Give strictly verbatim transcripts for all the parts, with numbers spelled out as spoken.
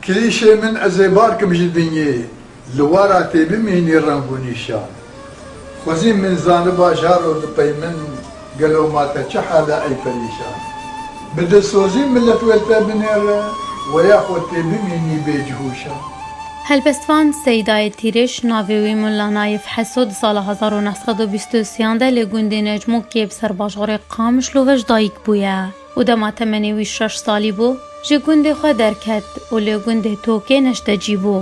Kirîşê min ez ê bar kim ji dinyê, li we ra tê bimînî reng û nîşan. Xwezî min zaniba jaro dipeymin, gelo ma te çi hal e ey perîşan. Bi dilsozî milet wê te binêre, we ya xwe tê bimînî bê cihûşan. Helbestvan Seydayê Tîrêş, navê wî Mulla Nayif Heso, di sala hezar û neh sed û bîst û sêyan de li gundê Necmokê bi ser bajarê Qamişlo ve ji dayik bûye. û dema temenê wî şeş salî bû, ji gundê xwe derket û li gundê Tokê neştecî bû.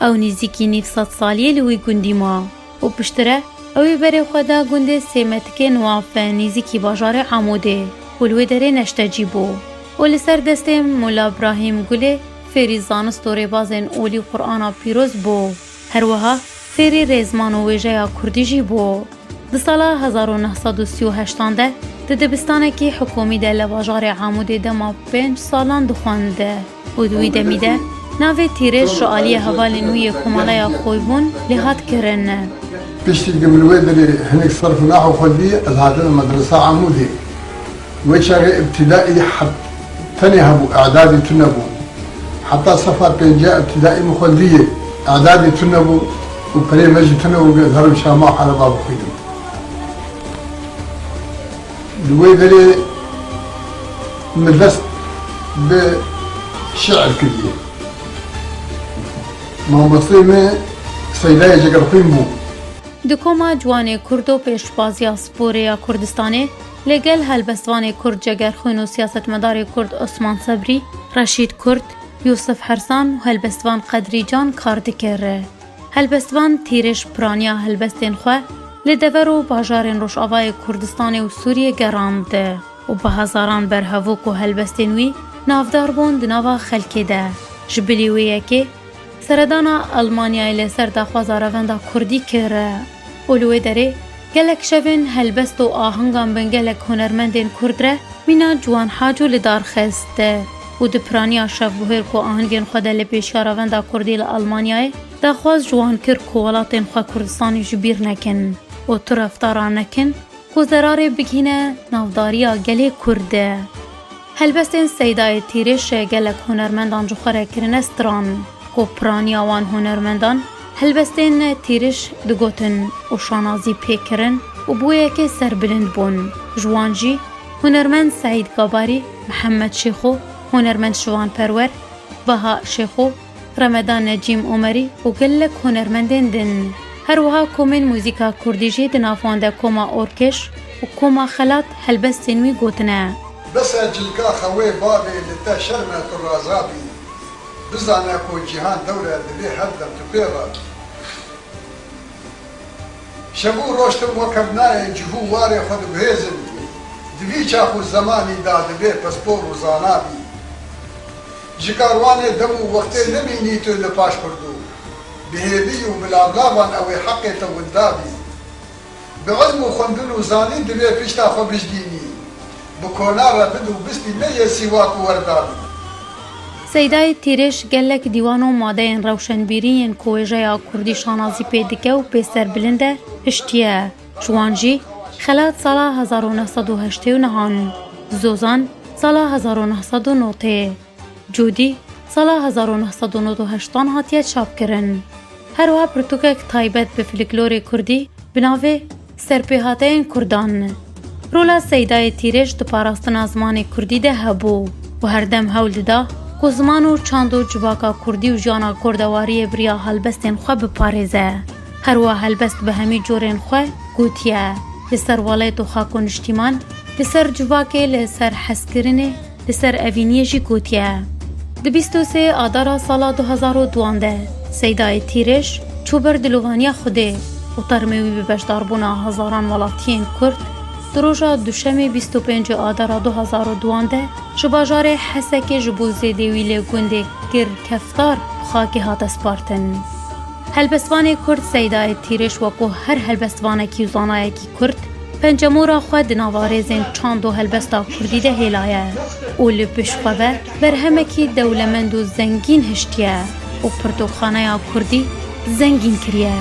Ew nîzîkî nîv sed saliyê li wî gundî ma û piştre ew ê berê xwe da gundê Sêmetikê Niwafe nîzîkî bajarê Amûdê û li wê derê neştecî bû û li ser destê Mula Birahîm Gulê fêrî zanist û rêbazên olî Qur'ana pîroz bû. Her wiha fêrî rêzman û wêjeya kurdî jî bû. Di sala hezar û neh sed û sî û heştan de di dibistanekî hikûmî de li bajarê Amûdê dema pênc salan dixwend û di wî demî de navê Tîrêj ji aliyê hevalên wî yê Komaleya Xoybûn lê hat kirin. Piştî ku min wê derê hinek serf û nahw xwendî, ez hatim medresa Amûdê. Wê çaxê îbtidaî heb-, tenê hebû, îdadî tune bû. Heta sefa pênca îbtidaî min xwendiyê, îdadî tune bû û perê me jî tune bû, ez herim Şama Heleba bixwînim. Li wê derê min dest bi şiir kiriye. Mamosteyê me Seydayê Cegerxwîn bû. Di koma ciwanê Kurd û pêşbaziya sporê ya Kurdistanê, li gel helbestvanê Kurd Cegerxwîn û siyasetmedarê Kurd Osman Sebrî, Reşîd Kurd, Yûsif Hersan û helbestvan Qedrî Can kar dikir. Helbestvan Tîrêj piraniya helbestên xwe li dever û bajarên Rojavayê Kurdistanê û Sûriyê gerand û bi hezaran berhevok û helbestên wî navdar bûn di nava xelkê de. Ji bilî wê yekê seredana Elmanyayê li ser daxwaza revenda kurdî kir û li wê derê gelek şevên helbest û ahengan bin gelek hunermendên kurd re mîna ciwan haco li dar xist û di piraniya şevbihêr ku ahengên xwe de li pêşiya revenda kurdî li Elmanyayê daxwaz ji wan kir ku welatên xwe Kurdistanê ji bîr nekin û tu reftara nekin ku zerarê bigihîne navdariya gelê Kurd. Helbestên Seydayê Tîrêşê gelek hunermendan ji xwe re kirine stran ku piraniya wan hunermendan helbestên Tîrêş digotin û şanazî pê kirin û bi wê yekê serbilind bûn. Ji wan jî hunermend Seîd Gabarî, Mihemed Şêxo, hunermend Şivan Perwer, Baha Şêxo, Remedan Necîm Omerî û gelek hunermendên din. Her wiha komên muzîka kurdî jî di nav wan de koma Orkêş û koma Xelat helbestên wî gotine. Bes e cilka xewê bavê, li te şerm e tu raza bî. Bizane ku cîhan dewr e, divê her dem tu pê re bî. Şev û roj tim wek hev nayê, cih û warê xwe diguhêzin. Di vî çax û zemanî de divê pispor û zana bî. Ji karwanê dem û wextê nemînî tu li paş Kurdû. Bi hêvî û bi lavlavan ew ê heqê te winda bî. Bi ilm û xwendin û zanîn divê pişta xwe bijdînî. Bi kona re bid û bistî, ne yê sîwak û werda bî. Seydayê Tîrêş gelek dîwan û madeyên rewşenbîrî yên ku wêjeya kurdî şanazî pê dike û pê serbilind e, hiştiye. Ji wan jî Xelat sala hezar û neh sed û heştê û nehan, Zozan sala hezar û neh sed û notê, Cûdî sala hezar û neh sed û nod û heştan hatiye çapkirin. Her wiha pirtûkek taybet bi folklorê kurdî bi navê Serpêhateyên Kurdan. Rola Seydayê Tîrêj di parastina zimanê kurdî de hebû û herdem hewl dida ku ziman û çand û civaka kurdî û jiyana kurdewariyê bi riya helbestên xwe biparêze. Her wiha helbest bi hemî corên xwe gotiye, li ser welêt û xak û niştîman, li ser civakê, li ser hezkirinê, li ser evîniyê jî gotiye. Di bîst û sê Adara sala du hezar û duwan de Seydayê Tîrêj çû ber dilovaniya Xwedê û termê wî bi beşdarbûna hezaran welatiyên Kurd di roja Duşemê bîst û pêncê Adara du hezar û duwan de ji bajarê Hesekê ji bo zêdê wî li gundê Kir Keftar bi xakê hate spartin. Helbestvanê Kurd Seydayê Tîrêj wekû her helbestvanekî û zanayekî Kurd, pencemora xwe di nava rêzên çand û helbesta kurdî de hêlaye û li pişt xwe ve berhemekî dewlemend û zengîn hiştiye û pirtûkxaneya kurdî zengîn kiriye.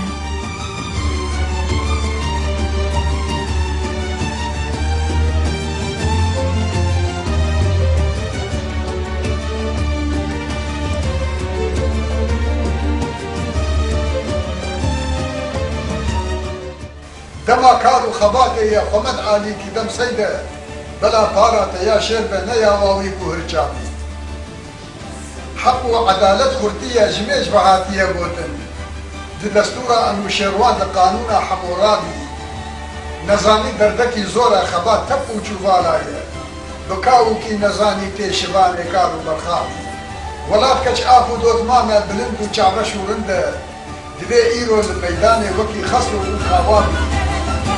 Dema kar û xebatê ye, Xwemed Alî ki dem sey de, bela para te ya şêr be, ne ya wawî ku hirça bî. Heq û edalet xurtî ye, ji mêj ve hatiye gotin. Di destûra Enûşêrwan, di qanûna Hemûrabî. Nezanî derdekî zor e, xebat tep û çûvala ye. Bi ka û kî nezanî tê şivanê kar û berxan. Welat keç af û dotman e, bilind û çavreş û rind e. Divê îro li meydanê wekî Xesro û Kawa bî.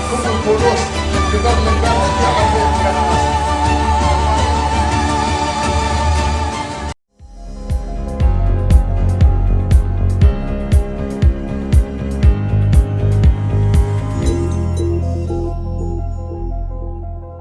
Kum û Kolos, li ber meydanekî erdê diket.